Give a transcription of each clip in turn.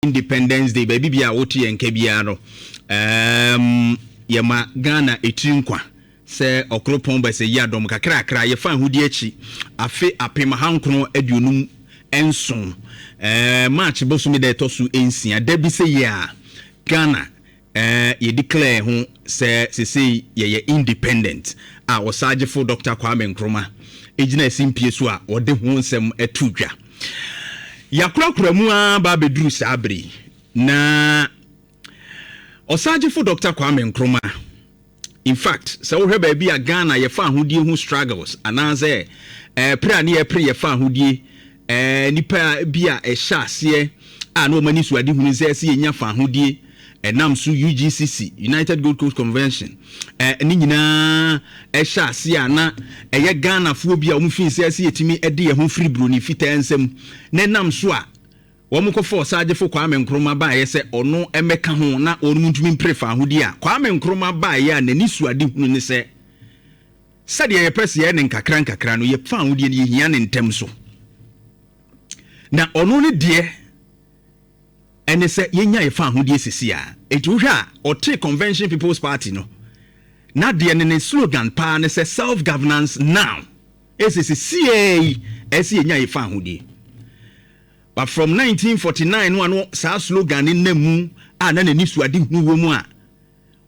Independence Day, baabi bia a wote yɛn nka biara no, yɛma Ghana etiri nkwa sɛ ɔkoropɔn bɛsɛ yi adɔm kakrakra yɛfa ahodi akyi afe 1957, March bosome da ɛtɔ so 6 da bi sɛ yi a Ghana yɛ declare ho sɛ sesei yɛyɛ independent a Ɔsagyefo Dr. Kwame Nkrumah egyina simpie so a wɔde ho nsɛm ato dwa. Yɛakorakora mu ara ba abɛduru saa bere yi na Ɔsagyefo Dr. Kwame Nkrumah, in fact, sɛ wohwɛ baabi a Ghana yɛfa ahodie ho struggles anaasɛ pere a ne yɛpere yɛfa ahodie, nipa bi a ɛhyɛ aseɛ a na wɔn ani so ade hunu sɛ ɛsɛ yɛnya fa ahodie ɛnam so UGCC, United Gold Coast Convention, ne nyinaa ɛhyɛ aseɛ a na ɛyɛ Ghanafoɔ bi a wɔn fi sɛ ɛsɛ yɛtumi ɛde yɛn ho firi buroni fitaa nsam na ɛnam so a wɔn kɔfɔ Ɔsagyefo Kwame Nkrumah baayɛ sɛ ɔno ɛmɛka ho na wɔn ntumi mpere fa ahodie a Kwame Nkrumah baayɛ a n'ani so ade hunu ne sɛ sɛdeɛ yɛpɛ sɛ yɛyɛ ne nkakra nkakra no, yɛfa ahodie no, yɛhia ne ntɛm so. Na ɔno ne deɛ ɛne sɛ yɛnya yɛfa ahodie sisi a ɛnti wohwɛ a ɔte Convention People's Party no na deɛ ne slogan paa ne sɛ "Self governance now". Ɛsɛ sɛ siee yi ɛsɛ yɛnya yɛfa ahodie. But from 1949 no ano saa slogan ne nam mu a na n'ani so ade hunu wɔ mu a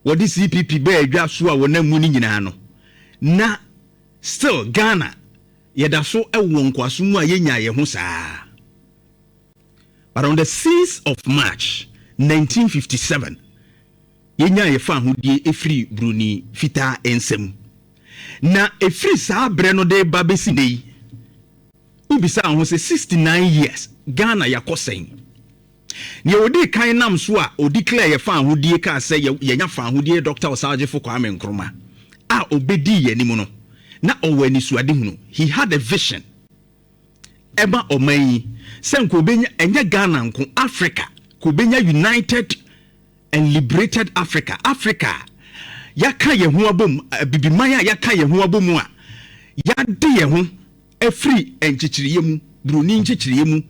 wɔde CPP bɛɛ adwa so a wɔnam mu no nyinaa no, na still Ghana yɛda so wɔ nkoaso mu a yɛnya yɛn ho saa. But on the 6th of March 1957 yɛnya yɛfa ahodie ɛfiri buroni fitaa nsam. Na ɛfiri saa berɛ no de ba bɛsi ne yi, wobisa ho sɛ 69 years Ghana yɛakɔ sɛn? Nea ɔdi kan nam so a ɔdi clear yɛfa ahodie kaa sɛ yɛnya fa ahodie, Dr. Ɔsagyefo Kwame Nkrumah a ɔbɛdii yɛn anim no, na ɔwɔ anisoadehunu. He had a vision ɛma ɔman yi sɛ nka ɔbɛnya, ɛnyɛ Ghana nko, Africa, ka ɔbɛnya united and liberated Africa, Africa yɛaka yɛn ho abom, bibiman a yɛaka yɛn ho abom a yɛade yɛn ho afiri nkyekyereyɛ mu, buroni nkyekyereyɛ mu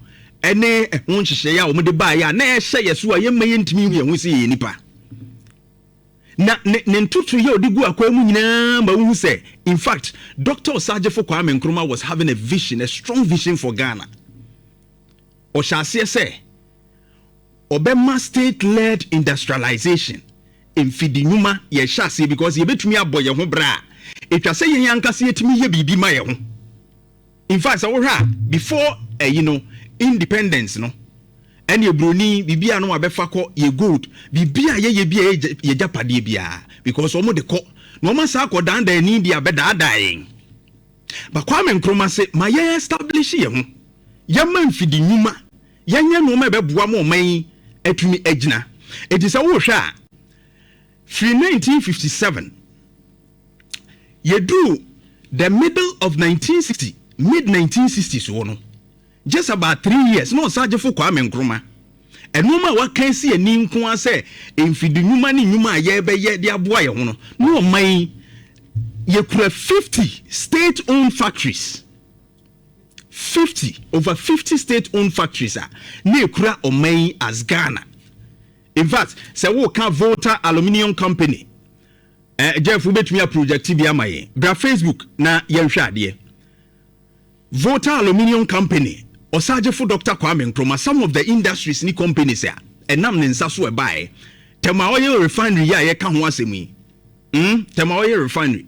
ɛne ɛho nhyehyɛeɛ a wɔde baeɛ a na ɛhyɛ yɛ so a yɛmma yɛntumi yɛn ho sɛ yɛyɛ nipa. Na ne ntoto yɛ ɔde gu akwan mu nyinaa ma wohu sɛ in fact Dr. Osagyefo Kwame Nkrumah was having a vision, a strong vision for Ghana. Ɔhyɛ aseɛ sɛ ɔbɛma state led industrialization, mfidi nnwuma yɛhyɛ aseɛ, because yɛbɛtumi abɔ yɛn ho bra a ɛtwa sɛ yɛn ankasa yɛtumi yɛ biribi ma yɛn ho. In fact, sɛ wohwɛ a before ɛyi no, independence no, ɛne eburoni biribi a no wabɛfa kɔ yɛ gold, biribi a yɛyɛ bi a yɛ gyapadeɛ biara, because wɔn de kɔ na wɔn asa akɔ dandan ani de abɛdaadaa yɛn. Ba Kwame Nkrumah se ma yɛn establish yɛn ho, yɛma mfidi nnwuma, yɛnyɛ nneɛma ɛbɛboa ma ɔman yi atumi agyina. Eti sɛ wohwɛ a firi 1957 yɛduru the middle of 1960, mid 1960s wɔ no, just about 3 years na Ɔsagyefo Kwame Nkrumah ɛnneɛma a waka si ani nko ara sɛ mfidi nnwuma ne nnwuma a yɛrebɛyɛ de aboa yɛn ho no, na ɔman yi yɛkura 50 state owned factories, 50, over 50 state owned factories a na ekura ɔman yi as Ghana. In fact, sɛ woka Volta Aluminium Company, Jeff, wobɛtumi a project bi ama yɛn, bra Facebook na yɛnhwɛ adeɛ. Volta Aluminium Company, Ɔsagyefo Dr. Kwame Nkrumah, some of the industries ne companies a ɛnam ne nsa so ɛbaeɛ, Tema Oil Refinery yi a yɛka ho asɛm yi, Tema Oil Refinery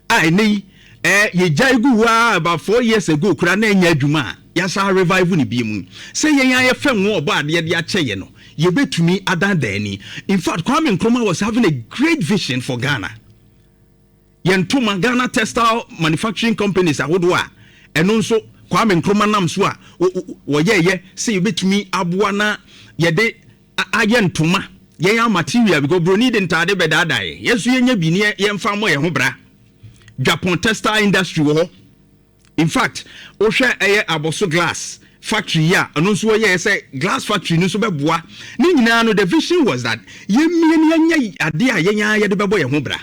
a ɛnɛ yi yɛgya gu hɔ a about 4 years ago kura na ɛnyɛ adwuma a yɛasa revive ne bie mu sɛ yɛn ayɛ fɛn ho ɔbɔ adeɛ de akyɛ yɛ no, yɛbɛtumi adandan ani. In fact, Kwame Nkrumah was having a great vision for Ghana. Yɛn ntoma, Ghana Textile Manufacturing Companies ahodoɔ a ɛno nso Kwame Nkrumah nam so a wɔyɛɛyɛ sɛ yɛbɛtumi aboa na yɛde ayɛ ntoma, yɛn a material, because broni de ntaade bɛdaadaa yɛ, yɛn nso yɛnyɛ bi ne yɛmfa mmɔ yɛn ho bra. Japan textile industry wɔ hɔ. In fact, wohwɛ ɛyɛ Aboso Glass Factory yi a ɛno nso wɔyɛ sɛ glass factory no nso bɛboa ne nyinaa no. The vision was that yɛmmie ne yɛnyɛ adeɛ a yɛn ara yɛde bɛbɔ yɛn ho bra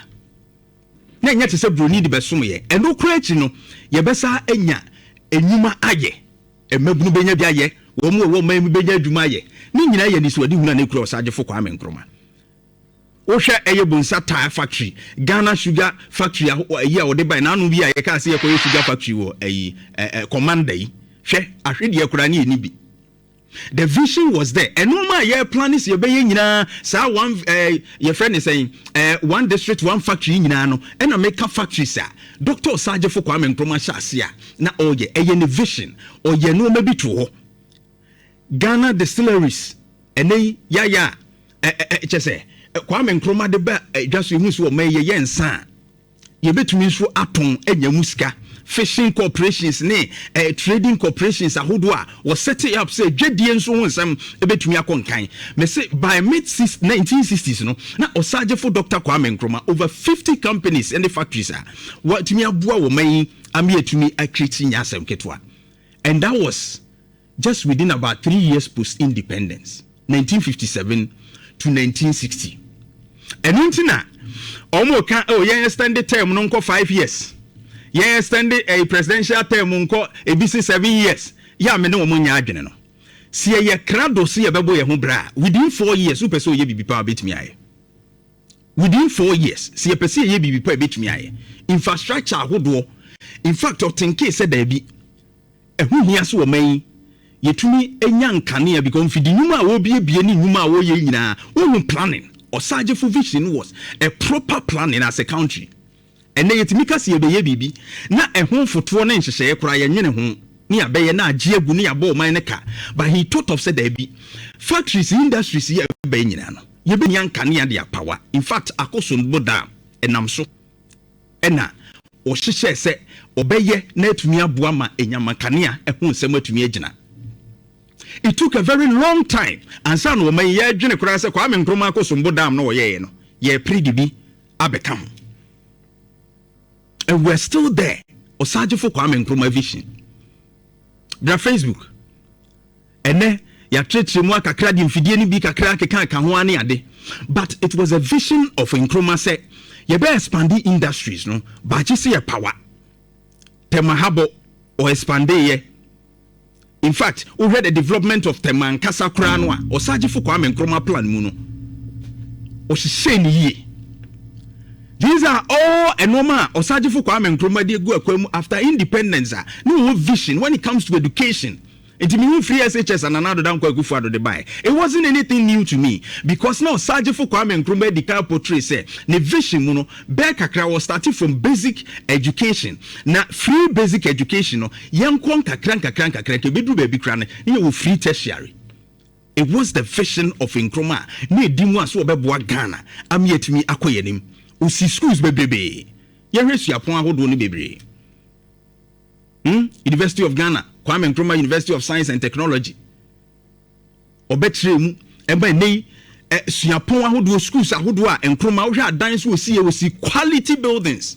na ɛnyɛ te sɛ broni de bɛsom yɛ. Ɛno kora akyi no, yɛbɛsa anya enwuma ayɛ, mmabunu bɛnya bi ayɛ. Wɔn a wɔwɔ ɔman mu bɛnya adwuma ayɛ. Ne nyinaa yɛ anisoadehunu a na ɛkura Ɔsagyefo Kwame Nkrumah. Wohwɛ ɛyɛ Bonsa Tyre Factory, Ghana Sugar Factory ayi a wɔde bae, n'ano bi a yɛkaa sɛ yɛkɔyɛ sugar factory wɔ ayi Commander yi. Hwɛ, ahwedeɛ koraa ne yɛnni bi. The vision was there. Ɛnoɔma a yɛ plane sɛ yɛbɛyɛ nyinaa, saa one yɛfrɛ ne sɛn, one district one factory yi nyinaa no, ɛna meka factories a Doctor Osagyefo Kwame Nkrumah hyɛ ase a na ɔreyɛ. Ɛyɛ ne vision. Ɔyɛ nnoɔma bi to hɔ. Ghana distilleries, ɛnɛ yi yɛayɛ a, kyɛ sɛ Kwame Nkrumah de ba dwa so, yɛhu sɛ ɔman yi yɛyɛ nsa a, Yɛbɛtumi nso atɔn anya mu sika. Fishing corporations ne trading corporations ahodoɔ a wɔ set up sɛ dwadie nso ho nsɛm bɛtumi akɔ nkan. Mese by mid 1960s no, na Ɔsagyefo Doctor Kwame Nkrumah over 50 companies ne factories a wɔatumi aboa wɔ man yi ama yɛatumi a create nyɛ asɛm ketewa. And that was just within about 3 years post independence, 1957 to 1960. Ɛno nti na ɔmo ka, oh, yɛn extended term no nkɔ 5 years, yɛn extended presidential term nkɔ ebi si 7 years. Yɛ a me ne wɔn nyɛ adwene no si yɛyɛ krado si yɛbɛbɔ yɛn ho bra within 4 years. Wopɛ sɛ ɔyɛ biribi pa a, wobɛtumi ayɛ within 4 years. Si yɛpɛ sɛ yɛyɛ biribi pa a, yɛbɛtumi ayɛ infrastructure ahodoɔ. In fact, ɔtenke sɛ daabi, ɛho hia so wɔ man yi yɛtumi nya nkanea because mfidi nnwuma a wɔrebiebie ne nnwuma a wɔreyɛ nyinaa, wɔhu planning. Ɔsagyefo vision was a proper planning as a country. Ɛnɛ yɛtumi ka sɛ yɛbɛyɛ biribi na ɛho fotoɔ ne nhyehyɛeɛ koraa yɛnwene ho ne yɛabɛyɛ na agye agu ne yɛabɔ ɔman no ka. But he thought of sɛ daabi, factories, industries yɛ ɛbɛyɛ nyinaa no, yɛbɛnya nkanea de apower. In fact, Akosombo Dam ɛnam so ɛna ɔhyehyɛ sɛ ɔbɛyɛ na atumi aboa ma enyama kanea ɛho nsɛm atumi agyina. It took a very long time ansa na ɔman yi yɛdwene koraa sɛ Kwame Nkrumah Akosombo Dam no wɔyɛɛ no, yɛpere de bi abɛka ho, and we're still there. Ɔsagyefo Kwame Nkrumah vision bra Facebook ɛnɛ yɛakyerɛkyerɛ mu akakra de mfidie no bi kakra keka ka ho ane ade, but it was a vision of Nkrumah sɛ yɛbɛ expand industries no baakye sɛ yɛ power. Tema Harbour ɔ expand yɛ. In fact, wohwɛ the development of Tema nkasa koraa no a, Ɔsagyefo Kwame Nkrumah plan mu no, ɔhyehyɛ ne yie. These are all ɛnɔɔma a Ɔsagyefo Kwame Nkrumah de egu akwan mu after independence a ne wɔwɔ vision when it comes to education. Nti mihu free SHS a Nana Addo Dankwa Akufo Addo de bae, it wasn't anything new to me because na Ɔsagyefo Kwame Nkrumah di kan portray sɛ ne vision mu no bɛɛ kakra wɔ starting from basic education, na free basic education no, yɛnkɔ nkakra nkakra nkakra nka ebeduru baabi kora no ne yɛwɔ free tertiary. It was the vision of Nkrumah na edi mu a so wɔbɛboa Ghana ama yɛtumi akɔ yɛn anim. Osi schools bebrebe, yɛhwɛ suapɔn ahodoɔ no bebree, University of Ghana, Kwame Nkrumah University of Science and Technology, ɔbɛkyerɛ mu ɛma ɛnɛ yi suapɔn ahodoɔ, schools ahodoɔ a Nkrumah, wohwɛ adan so osi yɛ, osi quality buildings.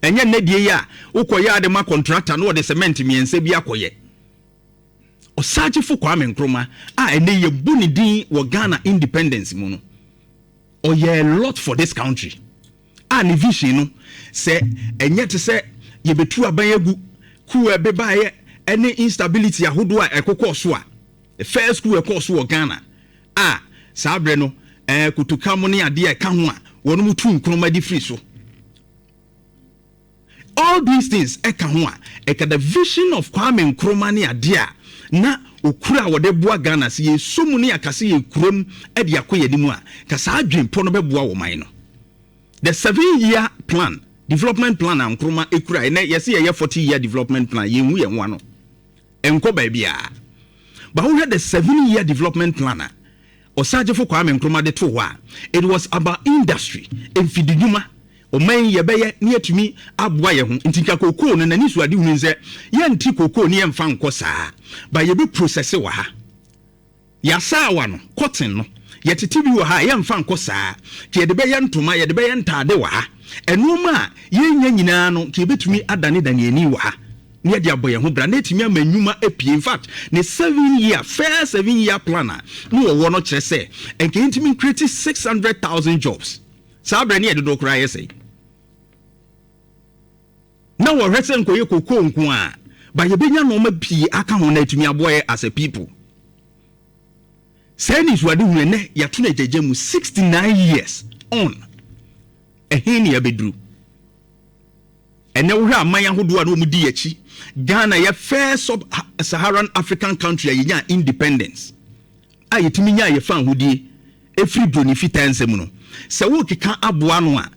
Ɛnyɛ nnɛ deɛ yi a wokɔyɛ ade ma contractor na wɔde cement mmiɛnsa bi akɔyɛ. Ɔsagyefo Kwame Nkrumah a ɛnɛ yɛbu ne din wɔ Ghana independence mu no, ɔyɛ a lot for this country a ne vision no sɛ ɛnyɛ te sɛ yɛbɛtu aban agu coup a ɛbɛbaeɛ ɛne instability ahodoɔ a ɛkokɔɔ so a first coup ɛkɔɔ so wɔ Ghana a saa berɛ no kotoka mu ne adeɛ a ɛka ho a wɔn mu tu Nkrumah de firi so. All these things ɛka ho a ɛka the vision of Kwame Nkrumah ne adeɛ a na okura a wɔde boa Ghana sɛ yɛsɔ mu ne akase yɛ kurom de akɔ yɛn anim a ka saa adwempɔ no bɛboa wɔ man no. The 7-year plan, development plan a Nkrumah ekura, ɛnɛ yɛsɛ yɛyɛ 40-year development plan, yɛnhu yɛn ho ano nkɔ baabiara. But wohwɛ the 7-year development plan a Ɔsagyefo Kwame Nkrumah de to hɔ a, it was about industry, mfididwuma. Ɔman yi yɛbɛyɛ ne yɛtumi aboa yɛn ho. Nti nka kokoo no, n'ani so ade hunu sɛ yɛnte kokoo ne yɛmfa nkɔ saa ba, yɛbɛ process wɔ ha. Yɛasaawa no, cotton no, yɛtete bi wɔ ha a, yɛmfa nkɔ saa nti yɛde bɛyɛ ntoma, yɛde bɛyɛ ntaade wɔ ha. Ɛnoɔma a yɛnya nyinaa no nka yɛbɛtumi adanedane ani wɔ ha na yɛde abɔ yɛn ho bra na ɛtumi ama nnwuma apue. In fact, ne 7 year, first 7-year plan a ne wɔwɔ no kyerɛ sɛ nka yɛntumi create 600,000 jobs. Saa berɛ ne yɛde dodoɔ koraa yɛ sɛ na wɔhwɛ sɛ nkɔyɛ kokoo nko a ba, yɛbɛnya nneɛma pii aka ho na atumi aboa yɛ as a people. Saa anisoadehunu ɛnɛ yɛato no agyagya mu 69 years on. Ɛhe ne yɛabɛduru? Ɛnɛ wohwɛ aman ahodoɔ a na wɔn di akyi, Ghana yɛ first sub-Saharan African country a yɛnyaa independence, a yɛtumi nyaa yɛfa ahodie ɛfiri broni fitaa nsam no. Sɛ wokeka aboa no a,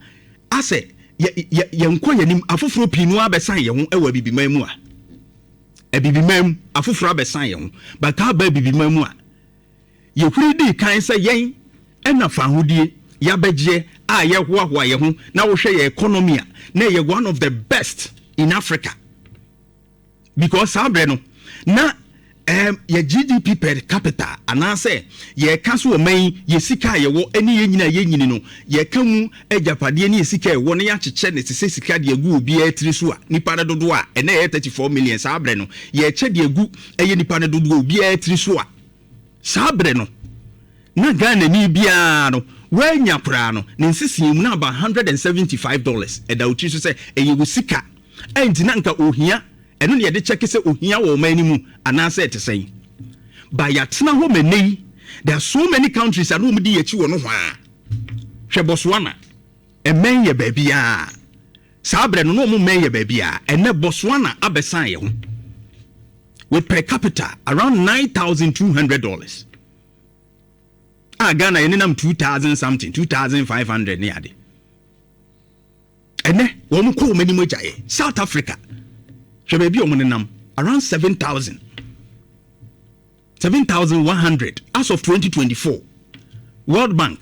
asɛ yɛnkɔ yɛnim. Afoforɔ pii no abɛsan yɛn ho wɔ Abibiman mu a, Abibiman mu afoforɔ abɛsan yɛn ho, but aba Abibiman mu a, yɛhuri dii kan sɛ yɛn ɛna fa ahodie yɛabɛgyeɛ a yɛhoahoa yɛn ho. Na wohwɛ yɛ economy a, na ɛyɛ one of the best in Africa, because saa berɛ no na yɛ GDP per capita, anaasɛ yɛka so ɔman yi yɛ sika a yɛwɔ ne yɛn nyina yɛnyini no, yɛka mu agyapadeɛ ne yɛ sika a ɛwɔ ne yɛakyekyɛ ne te sɛ sika de agu obiara tiri so a, nipa no dodoɔ a ɛnɛ ɛyɛ 34 million, saa berɛ no yɛkyɛ de agu ɛyɛ nipa no dodoɔ obiara tiri so a, saa berɛ no na Ghana ni biara no wɔanya koraa no ne nsesia mu na aba $175 ɛda wo tiri so sɛ ɛyɛ wo sika. Ɛnti na nka ohia ɛno ne yɛde kyɛke sɛ ohia wɔ ɔman no mu anaasɛ ɛte sɛn ba. Yɛatena hɔ ma nnɛ yi, there are so many countries a na wɔn di yɛkyi wɔ no hɔ a. Hwɛ Botswana, ɛmɛn yɛ baabiara. Saa berɛ no na wɔn mmɛn yɛ baabiara. Ɛnɛ Botswana abɛsan yɛ ho with per capita around $9,200, a Ghana yɛ nenam 2,000 something, 2,500 ne ade. Ɛnɛ wɔn kɔ wɔn anim agyaeɛ. South Africa, hwɛ baabi a wɔn nenam, around 7,000, 7,100 as of 2024. World Bank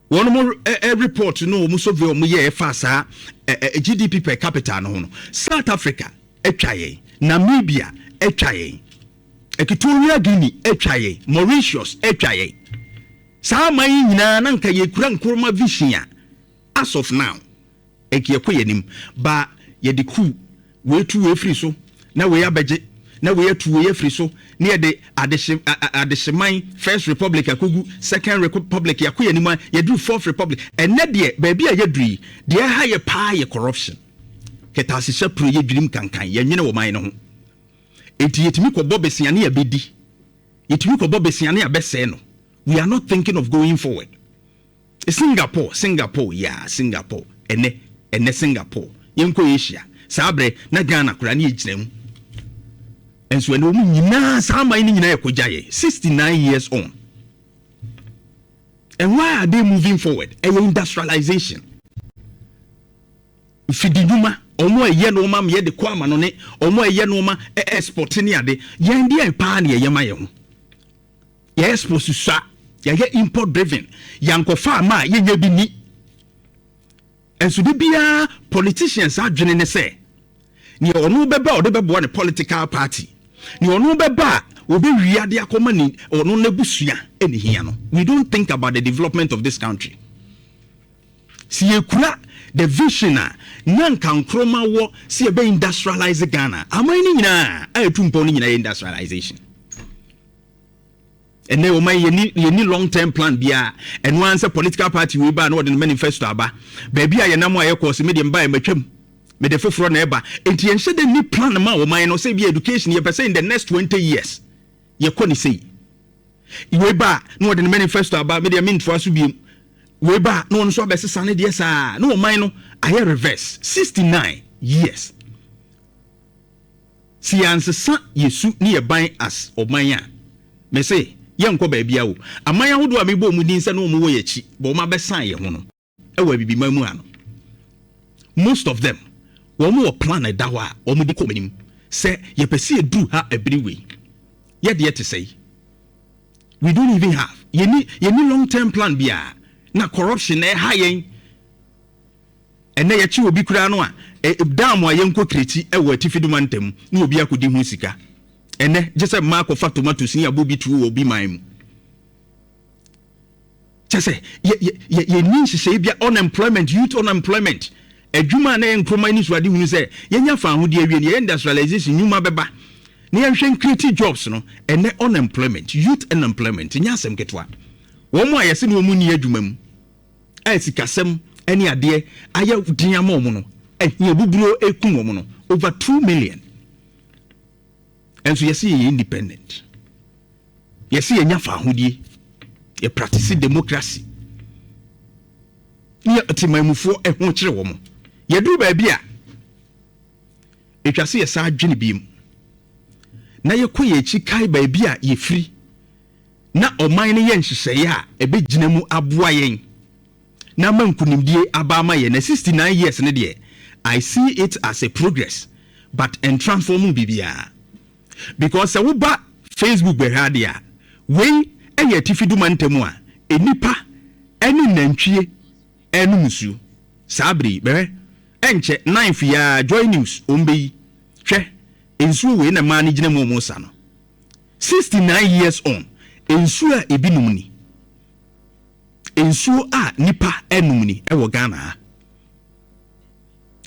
wɔn mo ɛ ɛ report no, wɔn survey wɔn yɛ ɛfa saa ɛ ɛ GDP per capita no ho no, South Africa atwa yɛn, Namibia atwa yɛn, Equatorial Guinea atwa yɛn, Mauritius atwa yɛn. Saa aman yi nyinaa na nka yɛkura Nkrumah vision a, as of now ɛnka yɛkɔ yɛn anim ba. Yɛde coup wei tu wei firi so na wei abɛgye, na wei atu wei afiri so, ne yɛde adehye adehyeman First Republic akogu Second Republic. Yɛakɔ yɛn anim a yɛduru Fourth Republic. Ɛnɛ deɛ, baabi a yɛduru yi deɛ, ɛha yɛ paa yɛ corruption, kɛtɛasehyɛ puro, yɛ dwirim kankan. Yɛnwene wɔ man no ho, enti yɛtumi kɔbɔ besia ne yɛbɛdi, yɛtumi kɔbɔ besia ne yɛabɛsɛe no. We are not thinking of going forward. Singapore, Singapore, yeah, Singapore. Ɛnɛ Singapore, yɛnkɔ Asia. Saa berɛ na Ghana koraa ne yɛgyina mu nso, ɛnɛ wɔn nyinaa, saa aman no nyinaa yɛkɔgya yɛ 69 years on. And why are they moving forward? Ɛyɛ industrialization, mfidi nnwuma, ɔmo a ɛyɛ nneɛma ma yɛde kɔ ama no ne ɔmo a ɛyɛ nneɛma export ne ade. Yɛn deɛ paa ne yɛyɛ ma yɛn ho, yɛ export susua, yɛyɛ import driven. Yɛnkɔfa ama a yɛnyɛ bi ni nso de biara. Politicians adwene ne sɛ nea ɔno bɛba a ɔde bɛboa ne political party, nea ɔno bɛba a wɔbɛwia de akɔma ne ɔno n'abusua ɛne hia no. We don't think about the development of this country. Si yɛkura the vision a na nka Nkrumah wɔ si yɛbɛ industrialize Ghana, aman no nyinaa a ɛtu mpɔn no nyinaa yɛ industrialization. Ɛnɛ wɔn yɛni long term plan biara. Ɛno ara sɛ political party wei ba na wɔde no manifesto aba. Baabi a yɛnam a yɛkɔ sɛ medeɛ mba yɛ matwam, mede foforɔ na ɛba. Nti yɛnhyɛ dɛ ni plan ma wɔn no sɛ bi education, yɛpɛ sɛ in the next 20 years yɛkɔ ne sei. Wei ba na wɔde no manifesto aba, medeɛ mentoa so biem. Wei ba na wɔn nso abɛsesa ne deɛ saa na wɔn no ayɛ reverse. 69 years, si yɛansesa yɛsu ne yɛ ban as ɔman a, mɛsɛ yɛnkɔ baabi a o. Aman ahodoɔ a mebɔ mu din sɛ na wɔn wɔ yɛn akyi bɔ, wɔn abɛsan yɛn ho no ɛwɔ Abibiman mu ano, most of them wɔn wɔ plan ɛda hɔ a wɔn de kɔ wɔn anim sɛ yɛpɛ sɛ yɛduru ha abiri wei. Yɛdeɛ te sɛ yi, we don't even have, yɛni long term plan biara na corruption na ɛha yɛn. Ɛnɛ yɛkye obi koraa no a, dam a yɛnkɔ kireti ɛwɔ atifi doma ntam na obi akɔdi ho sika. Ɛnɛ gye sɛ mmaa akɔfa tomatoes ne abɔ bi tuo wɔ obi man mu. Kyɛ sɛ yɛni nhyehyɛe bia. Unemployment, youth unemployment, adwuma a na yɛ Nkrumah ni so ade hunu sɛ yɛnya fa ahodeɛ awie no, yɛyɛ industrialization, nnwuma bɛba na yɛnhwɛ create jobs no. Ɛnɛ unemployment, youth unemployment nyɛ asɛm ketewa. Wɔn a yɛsɛ ne wɔn ni adwuma mu a, sikasɛm ne adeɛ ayɛ den ama wɔn no, ahia buburo ekum wɔn no, over 2 million. Ɛnso yɛsɛ yɛyɛ independent. Yɛse yɛnya faahodie, yɛ practice democracy ne yɛ temanmufoɔ ɛho kyere wɔn. Yɛduru baabi a, ɛtwa sɛ yɛsan dwene biom na yɛkɔ yɛn akyi kae baabi a yɛfiri na ɔman no yɛ nhyehyɛeɛ a ɛbɛgyina mu aboa yɛn na ama nkunimdie aba ama yɛn. Na 69 years no deɛ, I see it as a progress but ɛntransform biribiara. Because sɛ woba Facebook bɛhwɛ adeɛ a, wei yɛ atifi du mantam a nnipa ne nantwie renom nsuo saa bere yi. Bɛhwɛ, ɛnkyɛ ninth yi ara Joy News wɔn bɛyi. Hwɛ, nsuo wei na mmaa no gyina mu a wɔresa no. 69 years on, nsuo a ebi nom ni. Nsuo a nnipa nom ni wɔ Ghana ha.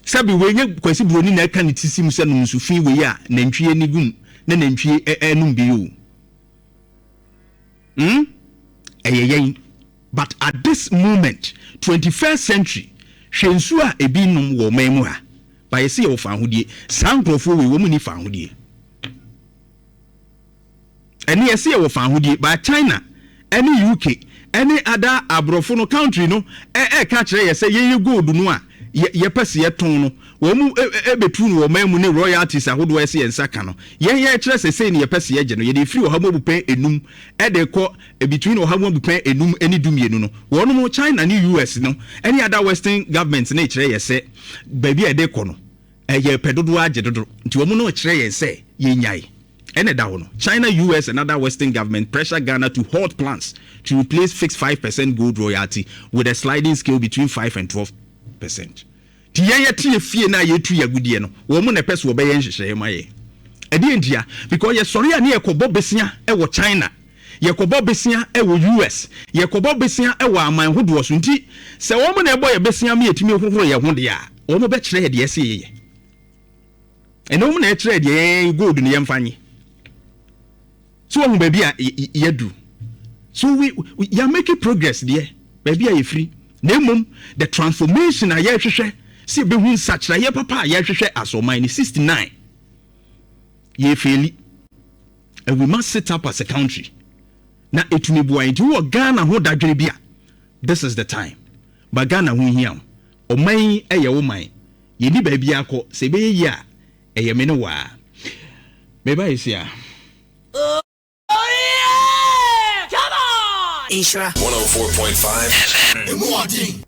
Sɛbe wei nyɛ Kwasi Broni na ɛka ne ti sim sɛ nom nsu fi wei a nantwie ani gum na nantwie ɛnom bi o. Hmm? Ɛyɛ yɛn. But at this moment, 21st century, hwɛ nsuo a ebi nom wɔ ɔman mu ha. Ba yɛse yɛwɔ faahodie. Saa nkorɔfoɔ wei wɔn nni faahodie. Ɛne yɛse yɛwɔ faahodie but China ɛne UK ɛne other abrɔfo no country no ɛɛka akyerɛ yɛ sɛ yɛyɛ gold no a yɛpɛ se yɛtɔn no wɔn ɛbɛtu no wɔ ɔman mu ne royalties ahodoɔ ɛse yɛn nsa ka no yɛn yɛkyerɛ sɛ sei ne yɛpɛ se yɛgye no yɛde ɛfiri ɔha mu abupɛn enum ɛde kɔ between ɔha mu abupɛn enum ɛne dumienu no wɔn China ne US no ɛne other western governments no ɛkyerɛ yɛ sɛ baabi a yɛde kɔ no Ɛyɛ pɛ dodoɔ ara gye dodo nti wɔn no rekyerɛ yɛn sɛ yɛnnyae. Ɛna ɛda hɔ no, China, US and other western government pressure Ghana to halt plans to replace fixed 5% gold royalty with a sliding scale between 5 and 12%. Nti yɛn yɛte yɛ fie no a yɛtu yɛ agudeɛ no, wɔn na ɛpɛ sɛ wɔbɛyɛ nhyehyɛeɛ ma yɛn. Ɛdeɛn ntia? Because yɛsɔre a ne yɛkɔbɔ besia wɔ China. Yɛkɔbɔ besia wɔ US. Yɛkɔbɔ besia wɔ aman hodoɔ so. Nti sɛ wɔn na ɛbɔ yɛ besia ma yɛtumi hohoro yɛn ho deɛ a, wɔn bɛkyerɛ yɛ deɛ ɛsɛ yɛyɛ. Ɛnɛ wɔn na ɛkyerɛ deɛ yɛn gold no yɛmfa nye. So wɔn baabi a yɛadu. So we are making progress deɛ baabi a yɛfiri. Na mmom the transformation a yɛrehwehwɛ sɛ yɛbɛhu nsakyeraeɛ papa a yɛrehwehwɛ as ɔman no 69 yɛfeeli. And we must sit up as a country na ɛtumi boa yɛn. Nti wowɔ Ghana ho dadwene bi a, this is the time. But Ghana ho hia wo. Ɔman yi yɛ wo man. Yɛnni baabiara kɔ. Sɛ ɛbɛyɛ yie a, ɛyɛ me ne wo ara. Meba Asia. Oh yeah! Come on! Nhyira. 104.5 FM. Emu ɔden.